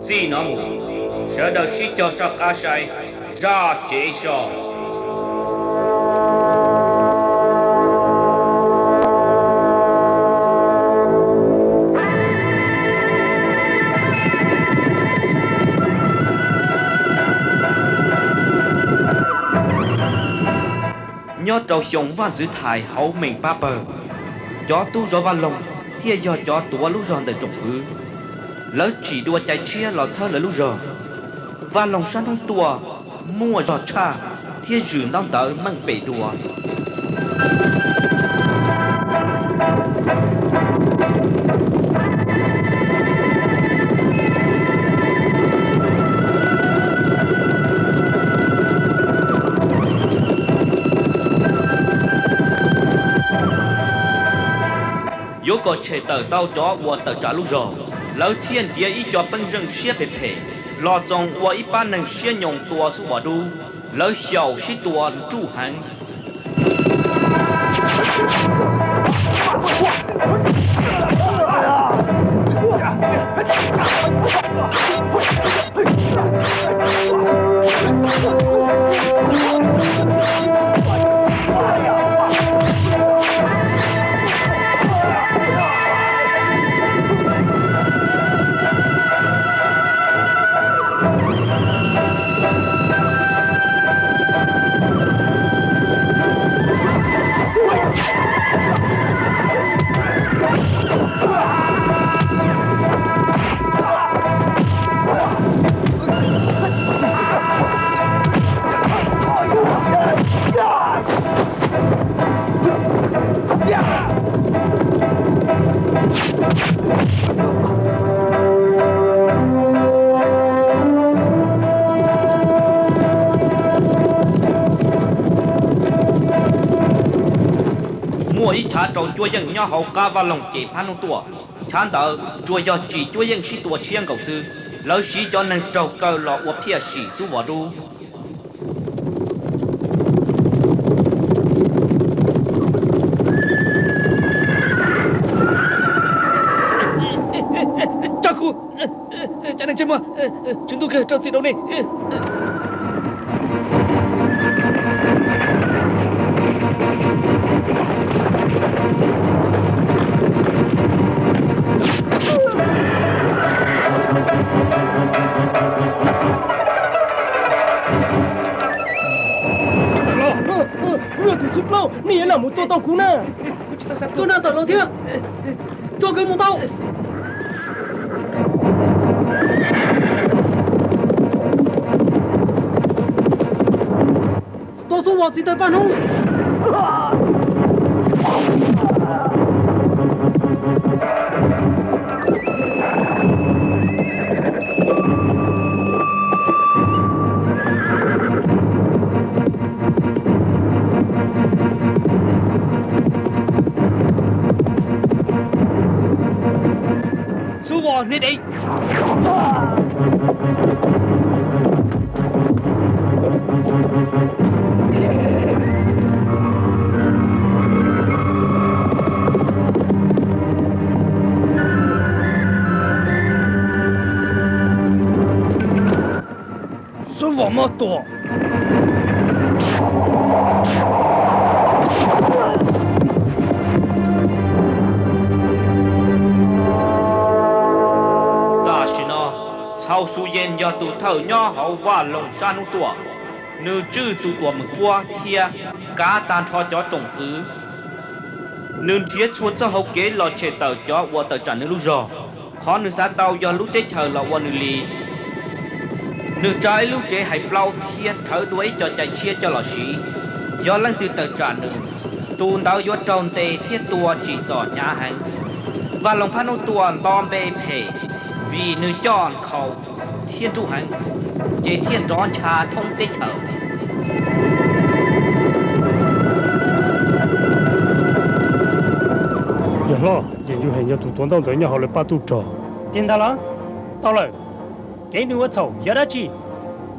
Txij no mus, sawv daws sib cog soj qab saib zaj tsev so. Nyob rau xyoo vaj ntxwv thais hauv meem pab pawg, cov tub zov Vaj Loog thiaj yog cov tuav lub zog ntawm tsoom fwv. Lawv tsim dua cai tshiab los txhawb lawv lub zog. Vaj Loog sab hnub tuaj muaj zog tshaj thiab zwm ntaub ntawv meej pem dua. Yuav kom tshem tawm tau cov uas tawm tsam lub zog, lawv thiaj ntiav ib co peeb zeej siab phem phem los txoos ua ib pab neeg siab nyoos tua xub vos dub. Lawv xyaum sib tua nruj heev. Muaj ib chav rau cuab yeej nyob hauv qab Vaj Loog ces phab hnub tuaj. Chav ntawd tsuas yog tsim cuab yeej sib tua tshiab nkaus xwb. Lawv siv cov neeg raug kaw los ua phiaj sim xub vos dub. Tso kuv, cov neeg ntsej muag, tswv ntuj kawg rau txim rau nej. Kuv yog tus thib plaub, nej yuav lam mus tua tau kuv na. Tuaj na tawm los thiab, tso kuv mus tau. Tua xub vos txiv tawg paj hnub. Xub vos, nej dev. Xub vos mob tua. Tam sim no, Txhau Xu Yees yog tus thawj nyob hauv Vaj Loog sab hnub tuaj. Nws tswj tus tuam meem fuab thiab kav tag nrho cov tsoom fwv. Nws nrhiav txhua txoj hau kev los tshem tawm cov uas tawm tsam nws lub zog. Qhov nws xav tau yog lub teb chaws los ua nws li. Nws tsa ib lub tsev hais plaub thiab rhawv dua ib co cai tshiab coj los siv. Yog leej twg tawm tsam nws, tus ntawd yuav raug ntes thiab tua tsim txom hnyav heev. Vaj Loog phab hnub tuaj nto npe phem vim nws coj nkhaus thiab nruj heev, ces thiaj nrov ncha thoob teb chaws. Yawg hlob, Yees Yug Hees yog tus tuav ntaub ntawv nyob hauv lawv pab tub rog. Tiag ntag los? Tau lawm. Kev nws ua txhaum yog dab tsi?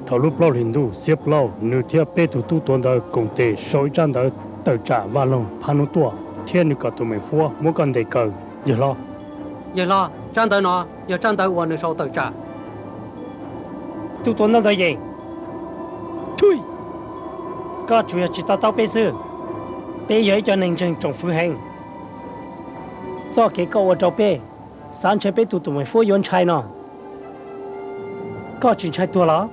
Thaum lub plaub hlis ntuj xiab plaub, nws thiab peb tus tub tuav ntawv koom tes sau ib tsab ntawv tawm tsam Vaj Loog phab hnub tuaj, thiab nws kom tus meem fuab muab koj ntes kaw, yawg hlob. Yawg hlob, tsab ntawv no yog tsab ntawv uas nws sau tawm tsam. Tus tuav ntaub ntawv Yees, koj tsuas yog tsis to taub peb xwb, peb yog ib co neeg ntseeg tsoom fwv heev. Txoj kev koj ua rau peb xav ntshai peb tus tuam meem fuab yuav ntshai no, koj tsis ntshai tuag los?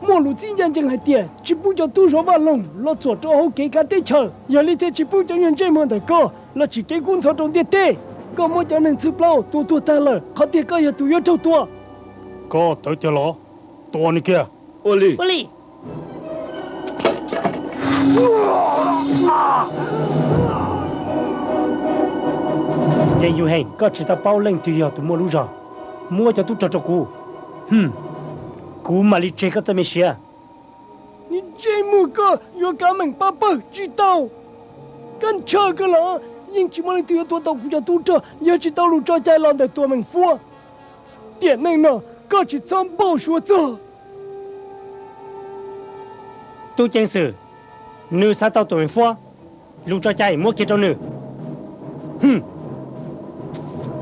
Muaj lus txib ncaj ncees hais tias tsis pub cov tub zov vaj loog los txuam rau hauv kev kav teb chaws, yog li thiaj tsis pub cov nyuag ntsej muag ntawm koj los tsim kev kub ntxhov rau ntiaj teb. Koj muab cov neeg txhwb plaub tua tuag tag lawm, qhov tiag koj yog tus yuav raug tua. Koj tawv cawv los? Tua nws kiag. Ua li. Yees Yus Hees, koj tsis tau paub leej twg yog tus muaj lub zog. Muab cov tub rog rau kuv, kuv mam li tseg koj txoj me siav. Ntsej muag koj yuav kav meem pab pawg tsis tau. Koj ntshaw kawg los yeej tsis muaj leej twg yuav tua tau kuv cov tub rog yog tsis tau lus tso cai los ntawm tuam meem fuab. Tiam neej no koj tsis txhob npau suav txog. Tub ceev xwm, nws xav tau tuam meem fuab, lus tso cai muab kiag rau nws.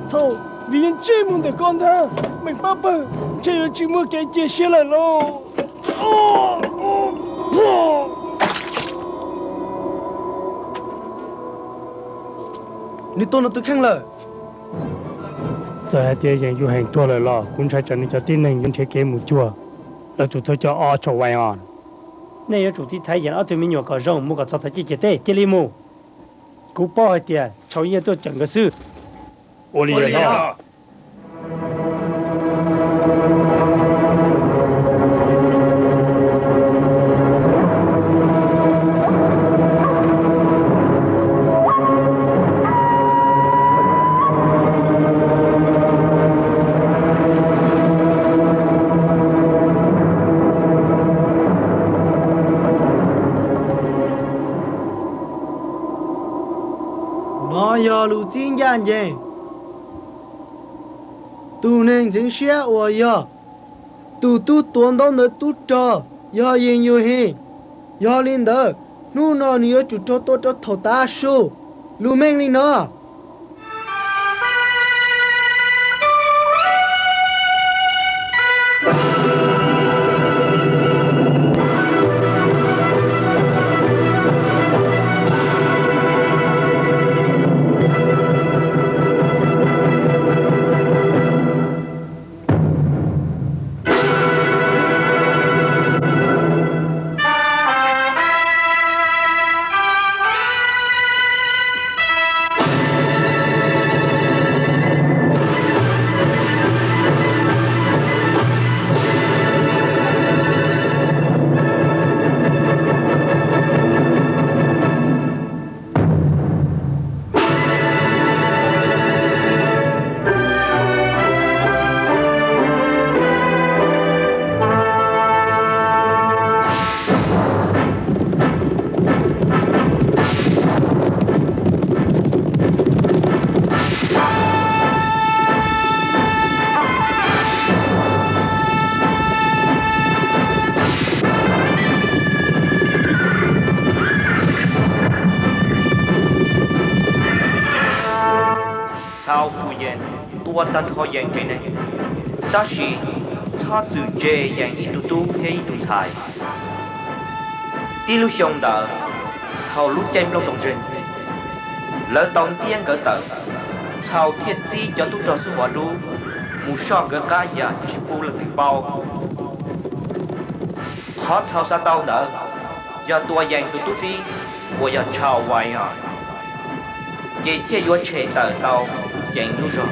Txhaum, vim yog ntsej muag ntawm koj ntag, meem pab pawg ntshe yuav tsis muaj kev cia siab lawm lauj. Nws tuag nws tus kheej lawm. Txawm hais tias Yees Yus Hees tuag lawm los kuv ntshai tsam nws cov tib neeg yuav nrhiav kev mus cuag lawv tus thawj coj ob Tshau Vais os. Nej yuav tsum tiv thaiv Yees ob tug me nyuam kom zoo mus kom txog thaum ciaj ciam teb cia li mus. Kuv paub hais tias Tshau Yiaj tuaj cawm nkawd xwb. Ua li los. No yog lus txib ncaj ncees. Tus neeg ntxeev siab uas yog tus tub tuav ntaub ntawv tub rog yog Yees Yus Hees. Yog li ntawd, hnub no nws yuav tsum raug tua rau thaum tav su. Lus meej li no. Txhau Xu Yees tua tag nrho Yees tsev neeg, tab sis txhob txwm tseg Yees ib tug tub thiab ib tug ntxhais. Tib lub xyoo ntawd, thaum lub caij nplooj ntoos zeeg, lawv tau ntiab nkawd tawm, Txhau thiaj txib cov tub rog xub huas dub mus soj nkawd qab yam tsis pub leej twg paub. Qhov Txhau xav tau ntawd yog tua Yees tus tub txib uas yog Tshau Vais, ces thiaj yuav tshem tawm tau Yees lub zog.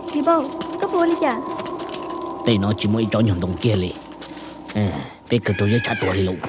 Txiv Npauj, koj puas ua li cas? Tej no tsis muaj ib tsob nyuag ntoo kiag li. Peb kawg raug yawg tshav tuag li lauj.